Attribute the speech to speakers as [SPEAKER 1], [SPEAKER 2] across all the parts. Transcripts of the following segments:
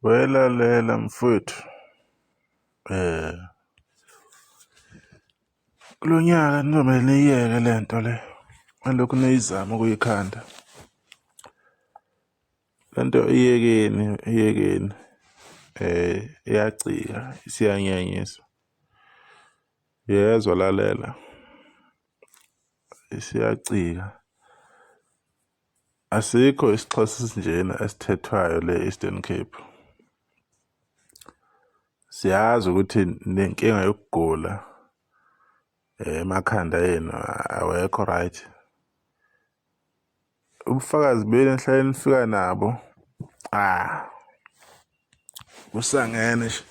[SPEAKER 1] Welalela mfwethu, kulo nyaka nizomele niyiyeke le nto le elokhu niyizama ukuyikhanda. Le nto iyekeni, iyekeni iyacika isiyanyanyisa. Uyezwa lalela, isiyacika. Asikho isiXhosa esinjena esithethwayo le e-Eastern Cape. Siyazi ukuthi nenkinga yokugula emakhanda enu awekho right. Ubufakazi benu enihlale nifika nabo ah kusangene nje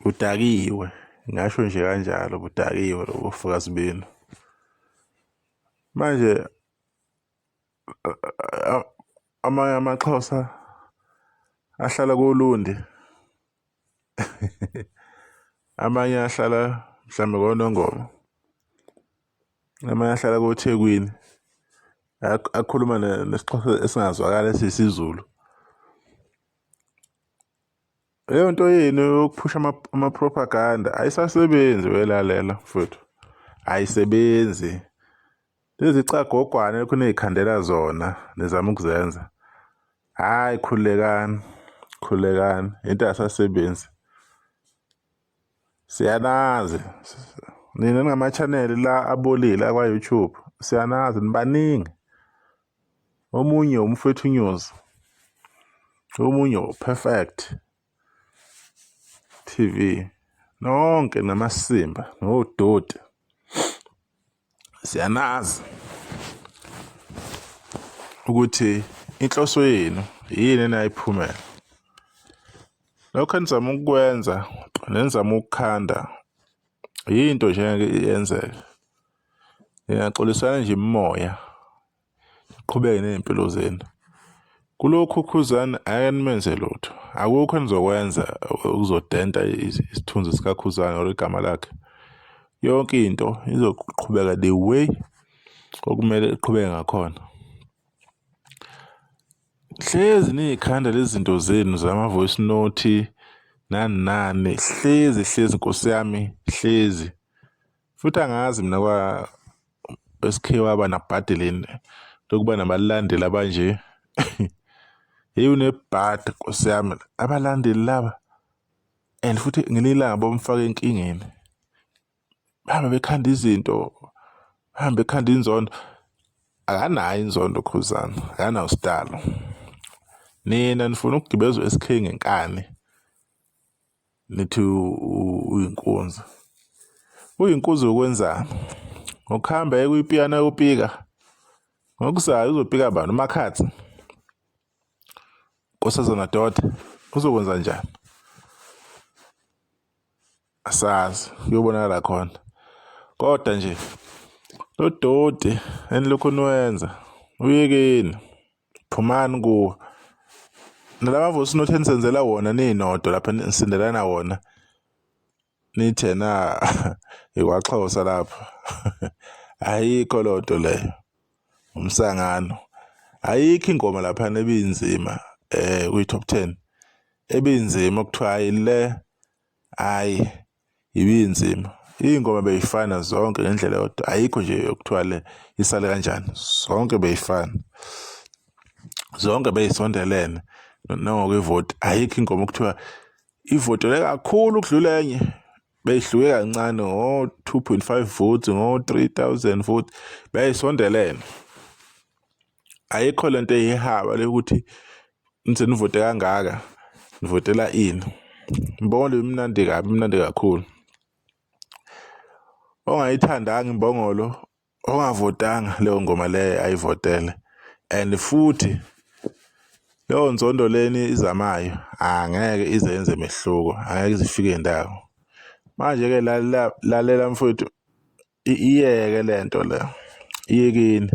[SPEAKER 1] budakiwe ngingasho nje kanjalo budakiwe lobo bufakazi benu. Manje amanye amaXhosa ahlala koLundi amanye ahlala mhlambe koNongoma amanye ahlala koThekwini akhuluma nesiXhosa esingazwakali esiyisiZulu. Leyo nto yenu yokuphusha ama-propaganda ayisasebenzi welalela mfowethu, ayisebenzi. Lezi cagogwane elokhu niy'khandela zona nizama ukuzenza, hhayi khululekani, khululekani into ayisasebenzi. Siyanazi nina ningama-channel la abolile akwa-YouTube, siyanazi nibaningi. Omunye umfowethu News, omunye uPerfect TV, nonke namasimba nodoti siyanazi ukuthi inhloso yenu yini enayiphumela. Lokho enizama ukukwenza nenizama ukukhanda yinto nje engeke yenzeke. Ningaxolisana nje imimoya niqhubeke ney'mpilo zenu. Kulokhu uKhuzani angeke nimenze lutho, akukho enizokwenza okuzodenta isithunzi sikaKhuzani or igama lakhe. Yonke into izoqhubeka the way okumele iqhubeke ngakhona. Hlezi niyikhanda lezi zinto zenu zama-voice note nani nani, hlezi hlezi nkosi yami hlezi. Futhi angazi mina kwa SK waba nabhadi lini lokuba nabalandeli abanje. Hey unebhadi nkosi yami abalandeli laba and futhi ngelinye ilanga bomfaka enkingeni. Bahambe bekhanda izinto, bahambe bekhanda inzondo. Akanayo inzondo Khuzani, akanawo sidalo. Nina nifuna ukugibeza u-S_K ngenkani. Nithi uyinkunzi. Uyinkunzi yokwenzani? Ngokuhamba eye kwipiyano ayopika. Ngokuzayo uzopika bani? UMakhathi? Nkosazana Daughter? Uzokwenza njani? Asazi, kuyobonakala khona. Kodwa nje lo doti enilokhu niwenza uyekeni. Phumani kuwo. Nalama voice note enisenzela wona ninodwa lapha nisendelana wona. Nithe na ikwaXhosa lapha. Ayikho loo nto leyo. Umsangano. Ayikho ingoma lapha ebinzima kwi-top 10. Ebinzima okuthiwa hayi le hhayi ibinzima. Iy'ngoma bey'fana zonke ngendlela eyodwa, ayikho nje okuthiwa le isale kanjani, zonke bey'fana. Zonke bey'sondelene nangokwevoti, ayikho ingoma okuthiwa ivotelwe kakhulu ukudlula enye, beyihluke kancane ngo-two point five votes, ngo-three thousand votes, bey'sondelene. Ayikho lento eyihaba le yokuthi nize nivote kangaka nivotela ini. Imbongolo imnandi kabi, imnandi kakhulu. Ongayithandanga imbongolo, ongavotanga leyo ngoma leyo ayivotele and futhi leyo nzondo leni izamayo angeke ize yenze mehluko, angeke ize ifike ndawo. Manje-ke lalela mfowethu iyeke lento le iyekeni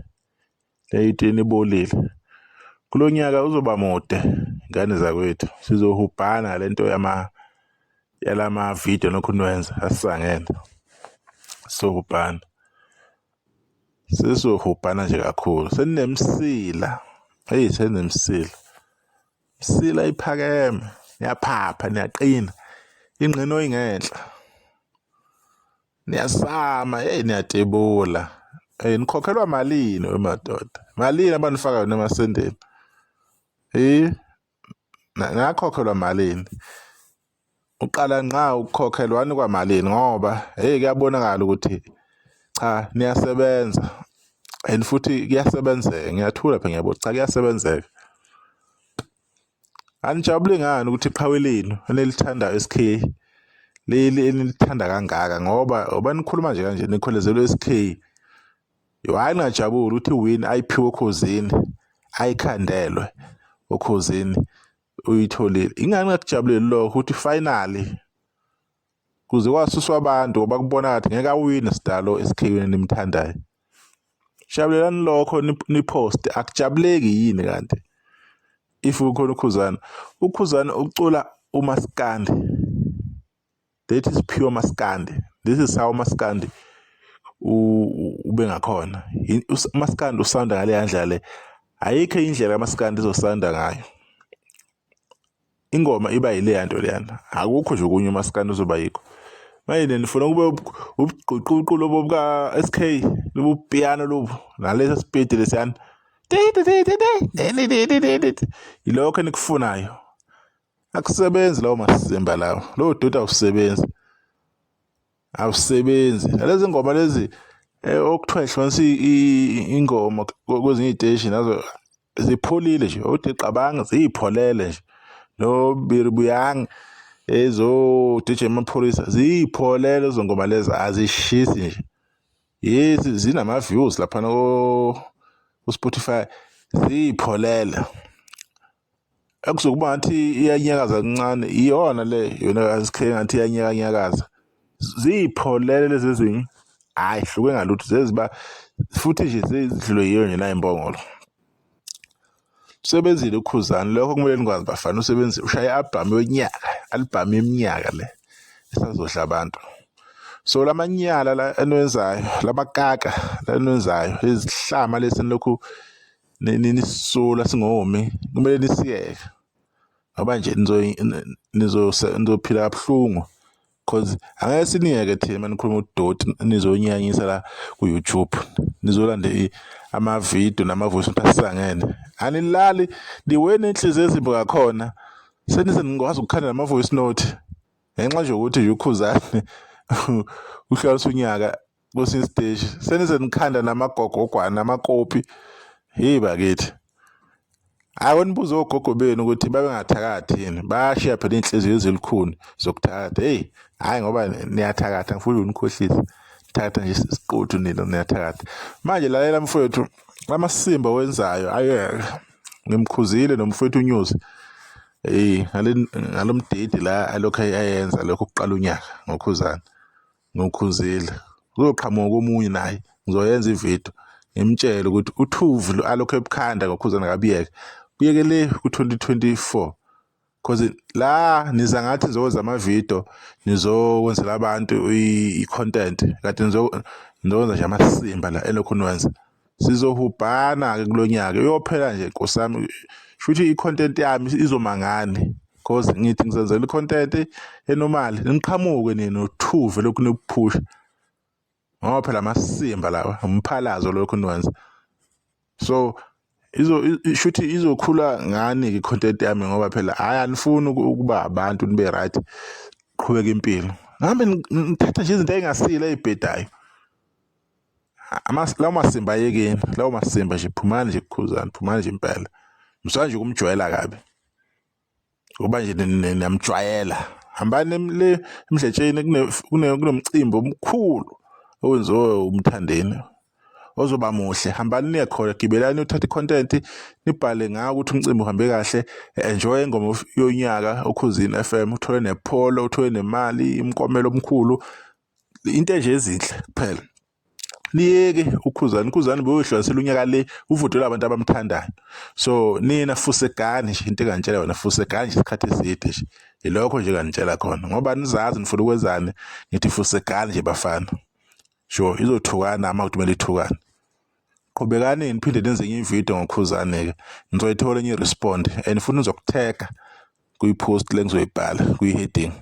[SPEAKER 1] le itini ibolile. Kulo nyaka uzoba mude ngane zakwethu sizohubhana lento yama yalama video nokhu niwenza asisangene sizohubhana sesizohubhana nje kakhulu seninemsila eyi seninemsila. Msila iphakeme, niyaphapha, niyaqina. Ingqino ingenhla. Niyasama, hey niyatebula. Hey nikhokhelwa malini wemadoda? Malini abanifaka yona emasendeni? Eh nakhokhelwa malini? Uqala nqa ukukhokhelwa wanikwa malini ngoba hey kuyabonakala ukuthi cha niyasebenza and futhi kuyasebenzeka ngiyathula phela ngiyabona cha kuyasebenzeka. Anijabuli ngani ukuthi iqhawe lenu enilithandayo SK leli enilithanda kangaka ngoba ngoba nikhuluma nje kanje nikhwelezelwe SK. Hhayi ningajabuli ukuthi win ayiphiwe okhozini ayikhandelwe okhozini uyitholile. Ingani ngakujabuleli lokho ukuthi finally kuze kwasuswa abantu ngoba kubona ngathi ngeke awine sidalo SK wena nimthandayo. Jabulelani lokho nipost akujabuleki yini kanti if kukhona ukhuzana ukhuzana ucula umaskandi that is pure maskandi this is how maskandi ube ngakhona umaskandi usanda ngaleya ndlela le ayikho indlela kamaskandi izosanda ngayo ingoma iba yileya nto leyana akukho nje okunye umaskandi uzoba yikho manje nifuna kube ubugquququ lobo buka-SK lobu piano lobu nalesi sipidi lesiyana yilokho enikufunayo akusebenzi lawo masimba lawo lowo doti awusebenzi awusebenzi nalezi ngoma lezi eh, okuthiwa ihlukanisa ingoma kwezinye iy'teshi nazo zipholile nje uthi qabanga ziyipholele nje no biribuyang ezo DJ Maphorisa ziyipholele lezo ngoma lezi azishisi nje yes zinama views lapha no ku Spotify ziyipholele ekuzokuba ngathi iyanyakaza kancane iyona le yona asikhe ngathi iyanyakanyakaza ziyipholele lezi ezinye hhayi hluke ngalutho zeziba futhi nje zidlulwe yiyo nje nayo imbongolo usebenzile ukhuzani lokho kumele nikwazi bafana usebenzile ushaye i-albhamu yonyaka albhamu yeminyaka le esazodla abantu so lamanyala la eniwenzayo lamakaka la eniwenzayo izihlama lesi nilokhu nisisula singomi kumele nisiyeke ngoba nje nizophila kabuhlungu cause angeke siniyeke thina manikhuluma udoti nizonyanyisa la ku-YouTube nizolanda amavidiyo nama-voice note asisangene anilali liwe nenhliziyo ezimbi ngakhona senize nikwazi ukukhanda nama-voice note ngenxa nje yokuthi nje ukhuzane uhlukanisa unyaka kwesinye isiteshi senize nikhanda namagogogwana namakopi heyi bakithi Ake nibuze ogogo benu ukuthi babengathakathi yini bayashiya phela iy'nhliziyo ezilukhuni zokuthakatha heyi hhayi ngoba niyathakatha ngifuna unikhohlisa thakatha nje isiquthu nina niyathakatha manje lalela mfowethu amasimba owenzayo ayeke ngimkhuzile nomfowethu unyuzi eyi ngalo mdidi la alokhu ayenza lokhu kuqala unyaka ngokhuzana Ngiwukhuzile. Uzoqhamuka komunye naye ngizoyenza ividiyo ngimtshele ukuthi uthuvi lo alokhu ebukhanda ngokhuzana kabuyeke. Kuyeke le ku-2024 cause la niza ngathi nizokwenza amavidiyo nizokwenzela abantu i-content kanti nizokwenza nje amasimba la elokhu niwenza. Sizohubhana-ke kulo nyaka iyophela nje nkosi yami shuthi i-content yami izoma ngani cause ngithi ngizenzela i-content enormal niqhamuke nina nothuve lokhu nikuphusha ngoba phela amasimba lawa umphalazo lokhu niwenza so izo shuthi izokhula ngani-ke i-content yami ngoba phela hhayi anifuni ukuba abantu nibe right qhubeka impilo ngihambe ngithatha nje izinto ey'ngasile ey'bhedayo Lawo masimba ayekeni, lawo masimba nje phumani nje kukhuzani, phumani nje impela. Musa nje ukumjwayela kabi. Ngoba nje niyamjwayela. Hambani le emdletsheni kunomcimbi omkhulu owenziwe uMthandeni ozoba muhle. Hambani niye khona, gibelani niyothatha i-content nibhale ngawo ukuthi umcimbi uhambe kahle. Enjoy ingoma yonyaka oKhozini F_M, uthole nepholo, uthole nemali, umklomelo omkhulu. Into nje ezinhle kuphela. Niyeke uKhuzani, uKhuzani bewehlukanisela unyaka le uvotelwe abantu abamthandayo. So nina fusegani nje into enganitshela yona fusegani nje isikhathi eside nje. Yilokho nje enganitshela khona ngoba nizazi nifuna ukwenzani ngithi fusegani nje bafana. Sure izothukana uma kuthi kumele ithukane. Qhubekani niphinde nenze enye ividiyo ngoKhuzani-ke, nizoyithola enye i-respond and futhi nizokuthega kwi-post le engizoyibhala kwi-heading.